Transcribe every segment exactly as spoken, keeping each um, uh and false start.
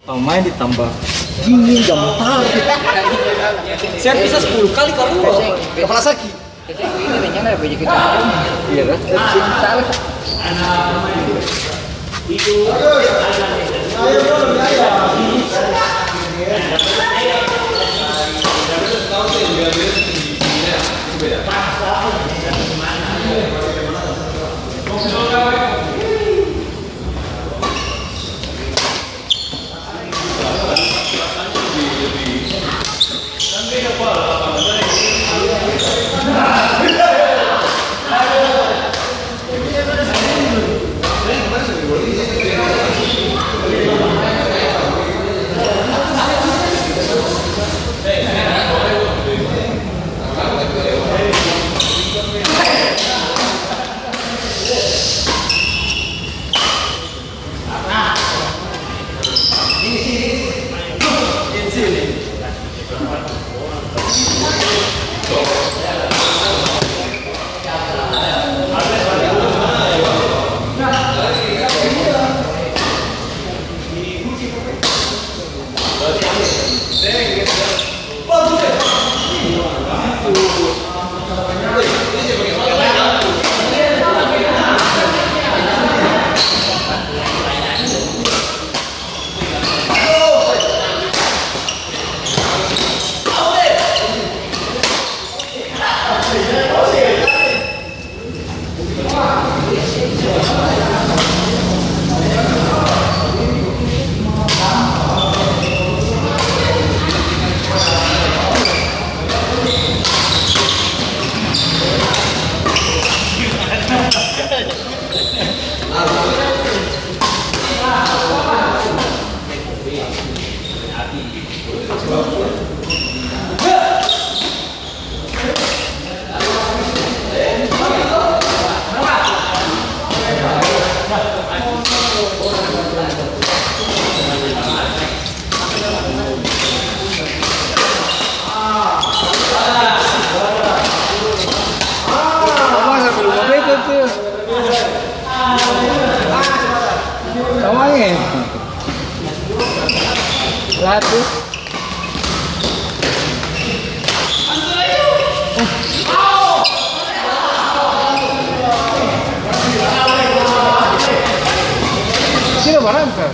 Pamain ditambah dingin, gampang. Saya bisa sepuluh kali kaluar. Kepala sakit. Iya, kan? Tamang e. Satu. Sini barang ka?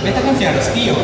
Beta kan seng ada skill.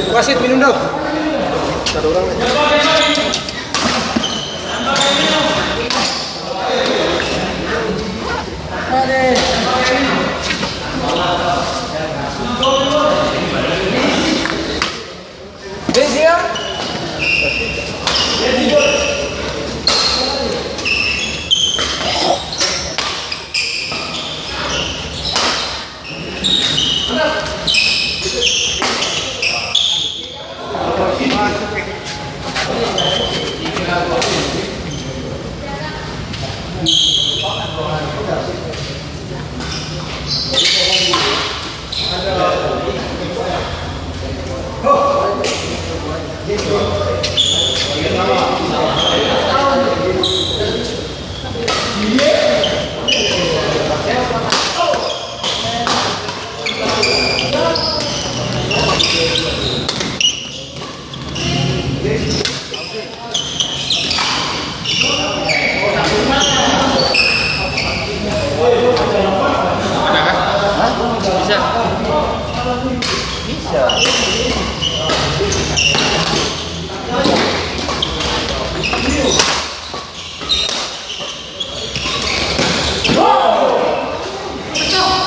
Wasit, minum dong.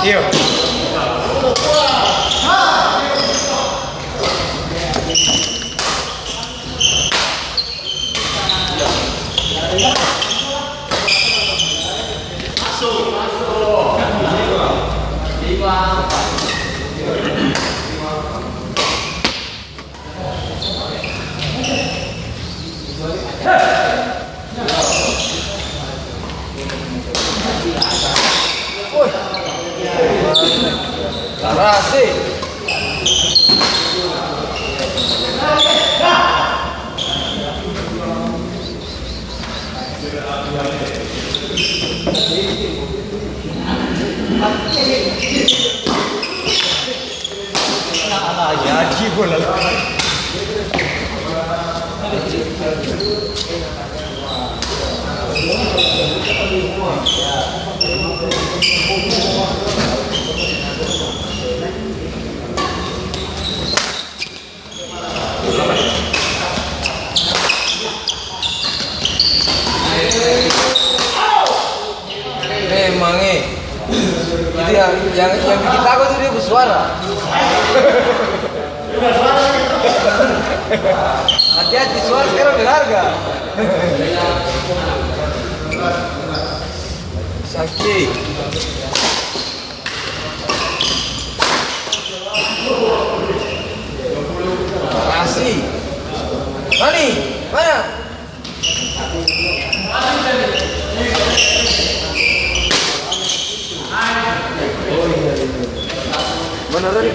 Iyo. Memang, e. Itu yang, yang, yang bikin tako tuh dia pung suara. Hati-hati, suara sekarang berharga. Saki. Rasi. Nani? Mana? Mana Rani?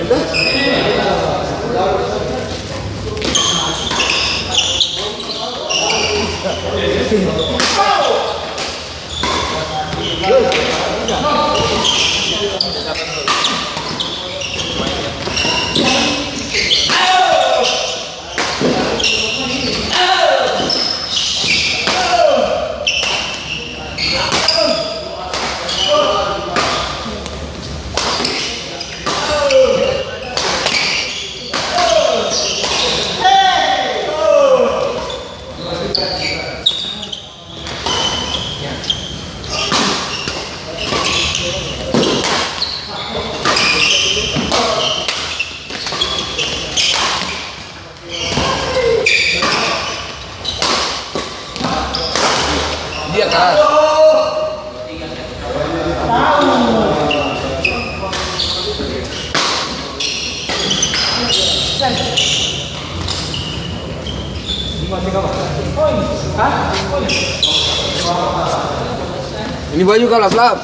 Ini baju ka lap-lap.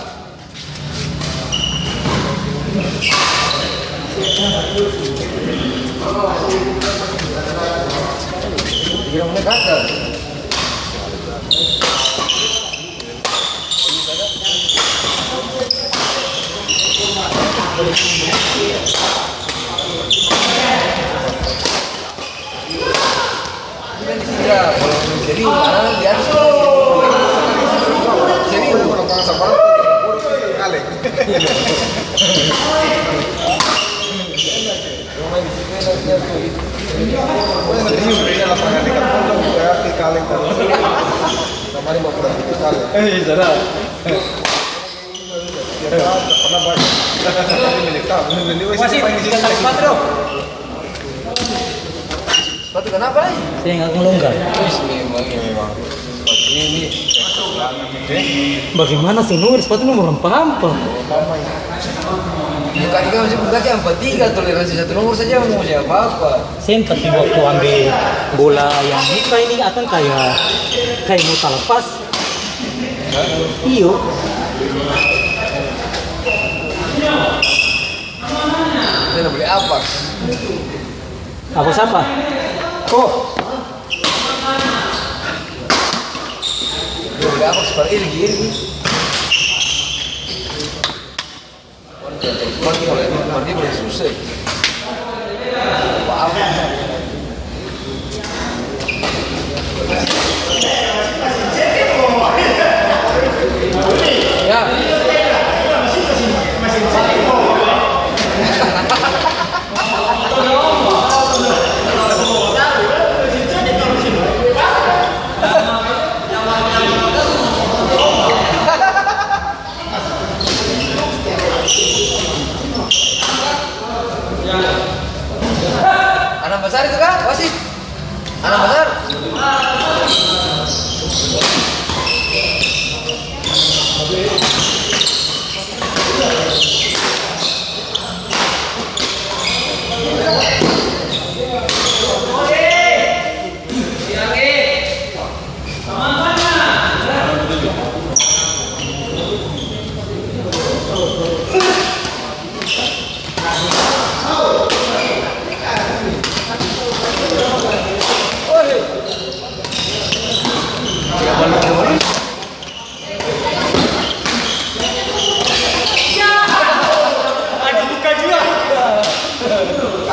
Iya, kalau serius, anak-anak di atas. Serius. Serius. Serius. Kamari mau pulang itu kaleng. Eh, sadar. Wasit, tiga kali sepatu dong. Sepatu kenapa lai? Seng, akang longgar. Wis, memang, ya, memang. Sepatu ini, ini. Bagaimana seng longgar sepatu nomor ampa-ampa? Bukan, kan masih bukan ampa tiga, toleransi satu nomor saja, mau siapa apa. Seng, tapi waktu ambe bola yang muka ini akang kaya, kaya mau talapas. Iyo. Dia beli apa? Apa sapa? Oh. Dia beli apa? Seperti ini, ini. Anam basar itu kah? Wasit? Anam basar?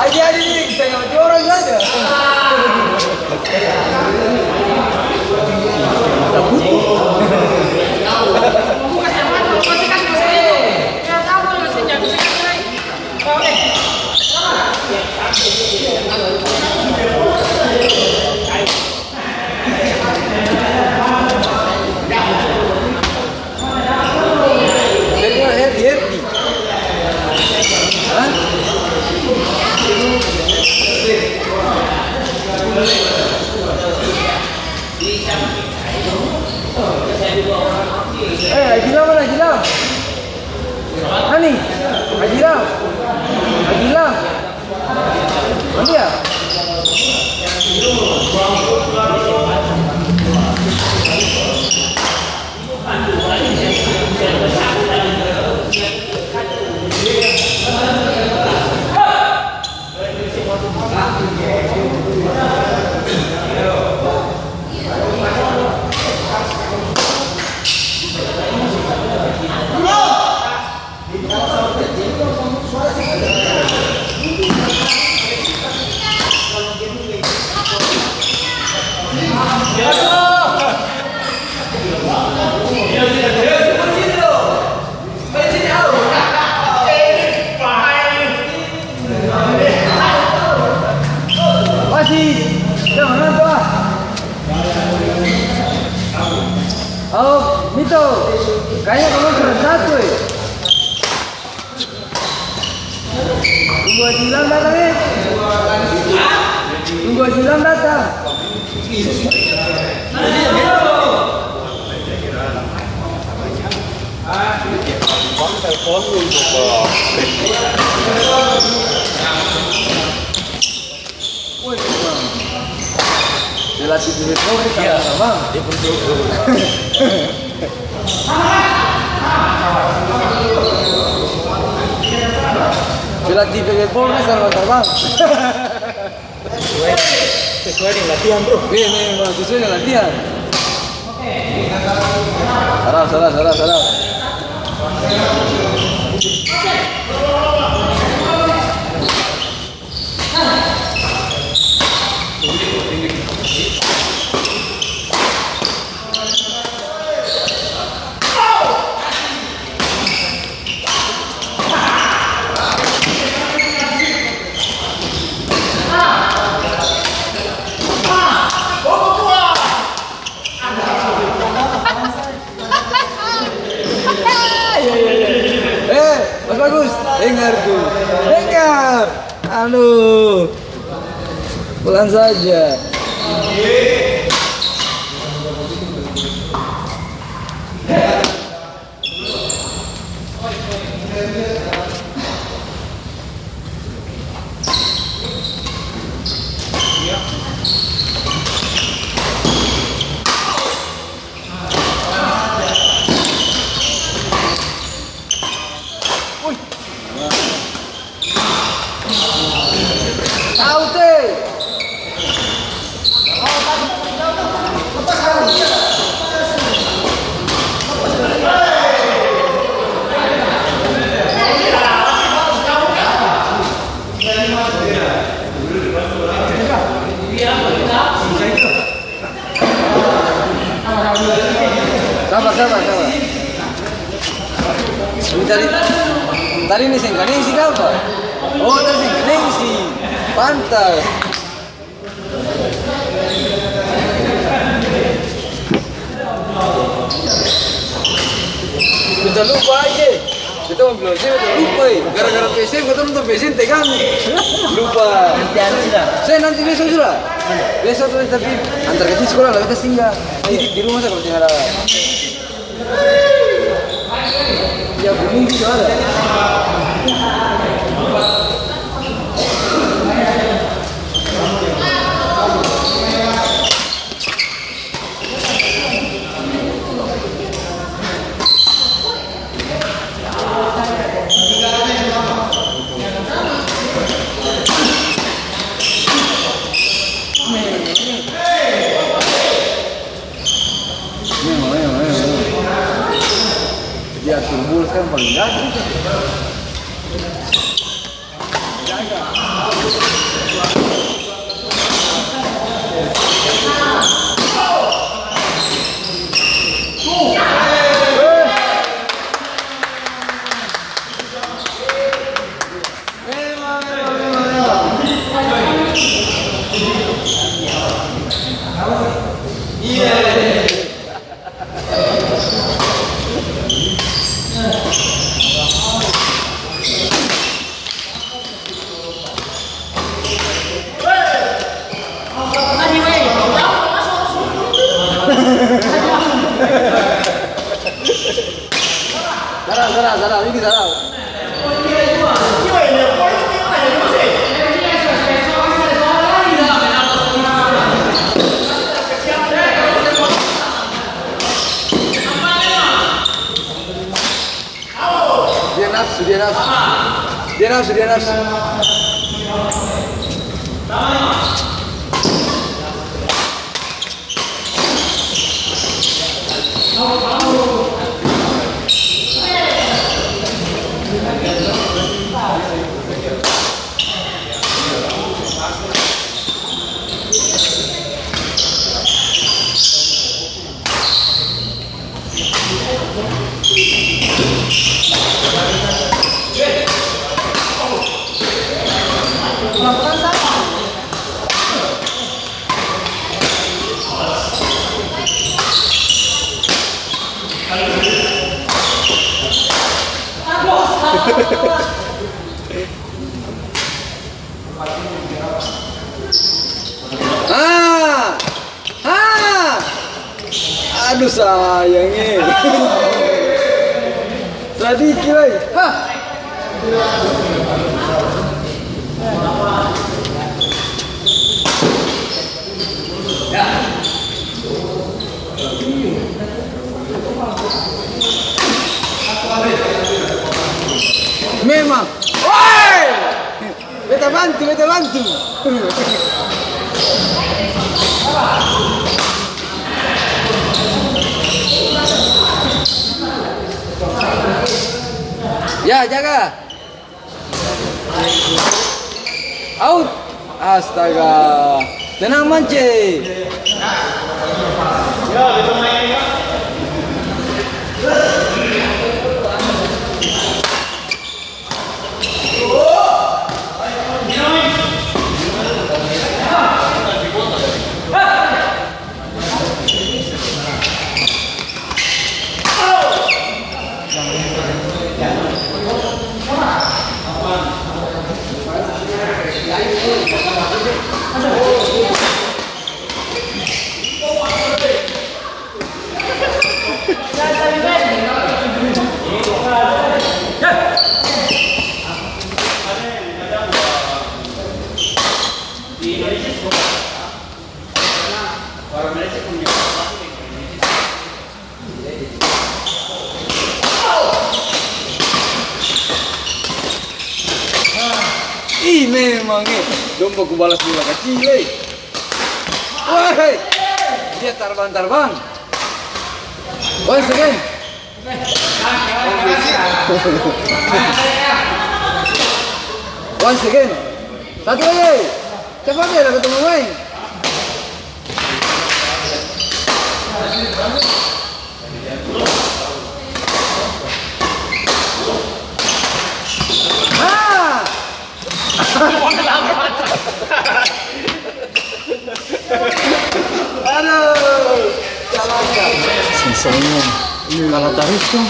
Aji, aji, ini kita yang mati orang saja. Eh, Haji Lam mana, Haji Lam? Ani, Haji Lam. Haji Lam. Nanti ya? Wasit, jangan nampak. Oh, Mito, kayaknya kamu kurang satu, eh. Tunggu Haji Lam datang, eh. Tunggu Haji Lam datang. Pelatih bebe Polri, iya, Bang. Dia pun cukup. Pelatih bebe Polri, Bang. Sesuai, sesuai dengan latihan, bro. Iya, iya, iya, sesuai dengan latihan. Salah, salah, salah, salah. Eh, Mas Bagus, dengar tuh. Dengar. Aduh. Pelan saja. Sabar, sabar, sabar. Ini tadi, tadi ini seng kanengsi kapa? Oh, tadi seng kanengsi. Pantas. Beta lupa aja. Beta mo bilang, "Saya beta lupa, eh." Gara-gara P S M, katong nonton P S M tegang. Lupa. Saya nanti besok sudah. Besok tuh, tapi antar kecil sekolah lah, beta singgah. Titip di rumah saja kalau tinggal ada. Ya, bunyi gitu ada. Dia atur bola sekarang paling gagal. Sarang, sarang, sarang, ini sarang. Dia nafsu, dia nafsu. Dia nafsu, dia nafsu. Ah! Ah! Aduh, sayang, eh. Sadiki lai. Hah. Memang. Woi! Beta bantu, beta bantu. Ya, jaga. Out. Astaga. Tenang, Mance. Ih, memang, eh. Dong baku balas bola kacil, eh. Wahai. Dia tarbang-tarbang. Once again. Once again. Satu lagi. Cepat dia, ada ketemu main. Ah! Aduh, calaka. Si Sonyo. Kalah tarus tuh.